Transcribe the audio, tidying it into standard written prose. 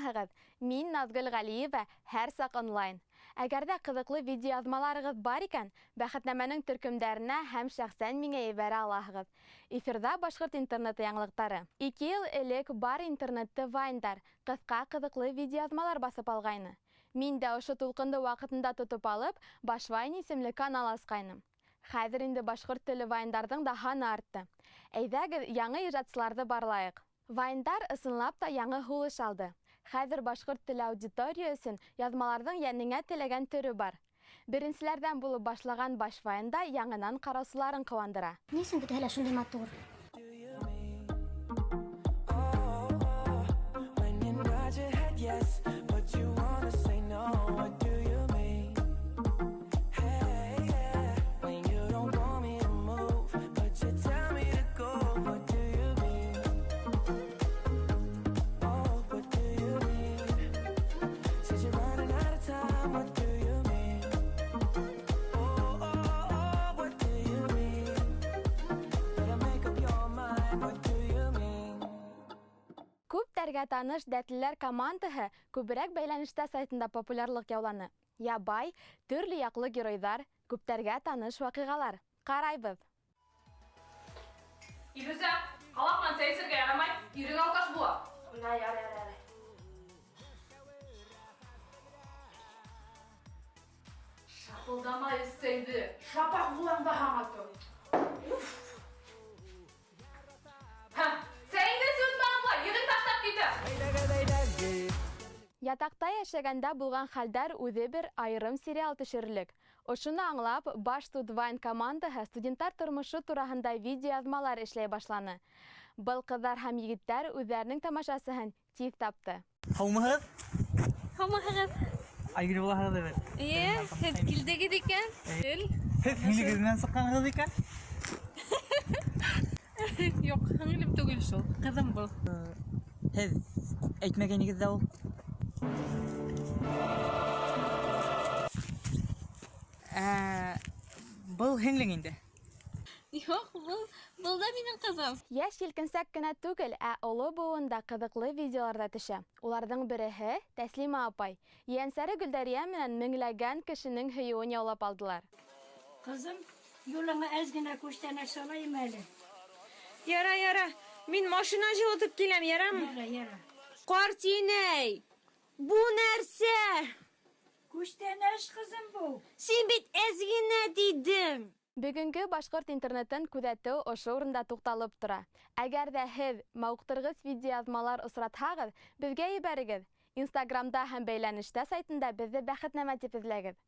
Исәнмеһегеҙ! Мин Наҙгөл Ғәлиева, һәр саҡ онлайн. Әгәр ҙә ҡыҙыҡлы видеояҙмаларығыҙ бар икән, Бәхетнамәнең төркөмдәренә һәм шәхсән миңә ебәрә алаһығыҙ. Эфирҙа башҡорт интернеты яңылыҡтары. Ике йыл элек бар интернетты вайндар, ҡыҫҡа ҡыҙыҡлы видеояҙмалар баҫып алғайны. Мин дә ошо тулҡынды ваҡытында тотоп алып, Башвайн исемле канал асҡайным. Хәҙер инде башҡорт телле вайндарҙың да һаны артты. Әйҙәгеҙ, яңы ижадсыларҙы барлайыҡ. Вайндар ысынлап та яңы һулыш алды. Хәҙер башҡорт телле аудитория өсөн яҙмаларҙың йәнеңә теләгән төрө бар. Беренселәрҙән булып башлаған Башвайн да яңынан ҡараусыларын ҡыуандыра. Ни өсөн бөтәһе лә шундай матур? Күптәргә таныш Дәртлеләр командаһы күберәк Бәйләнештә сайтында популярлыҡ яуланы. Ябай, төрлө яҡлы геройҙар, күптәргә таныш ваҡиғалар. Ҡарайбыҙ! Илүзә, ҡалаҡ менән сәй эсергә ярамай, ирең алкаш була. Ярай, ярай, ярай. Шапылдамай эс сәйҙе, шапаҡ булам даһаң ато. Уф! Һә, сәйеңде эсеп бөтмәнең була, ирең ташлап китә. Ятаҡта йәшәгәндә булған хәлдәр үҙе бер айырым сериал төшөрөрлөк. Ошоно аңлап, Баштут Вайн командаһы студенттар тормошо тураһында видеояҙмалар эшләй башланы. Был ҡыҙҙар һәм егеттәр үҙҙәренең тамашасыһын тиҙ тапты. Һаумыһығыҙ? Һаумыһығыҙ. Айгөл булаһығыҙ бит. Эйе, һеҙ килдегеҙ икән. Гөл. Һеҙ һеңлегеҙ менән сыҡҡанһығыҙ икән. Юҡ, һеңлем түгел шул, ҡыҙым был. Һеҙ әйтмәгәнегеҙ ҙә ул. Ә, был һеңлең инде. Юҡ, был, был да минең ҡыҙым. Йәш елкенсәк кенә түгел, ә оло быуын да ҡыҙыҡлы видеоларҙа төшә. Уларҙың береһе Тәслимә апай. Ейәнсәре Гөлдәрйә менән меңләгән кешенең һөйөүен яулап алдылар. Ҡыҙым, юлыңа әҙ генә күстәнәс салайым әле. Яра, яра. Мин машина җылытып киләм, ярамы? Яра, яра. Картинәй! Бу нәрсә? Күстәнәс, ҡыҙым, бу. Син бит әз генә дидең. Бөгөнгө башҡорт интернетын күҙәтеү ошо урында туҡталып тора. Әгәр ҙә һеҙ мауыҡтырғыс видеояҙмалар осратһағыҙ, беҙгә ебәрегеҙ. Инстаграмда һәм Бәйләнештә сайтында беҙҙе Бәхетнамә тип эҙләгеҙ.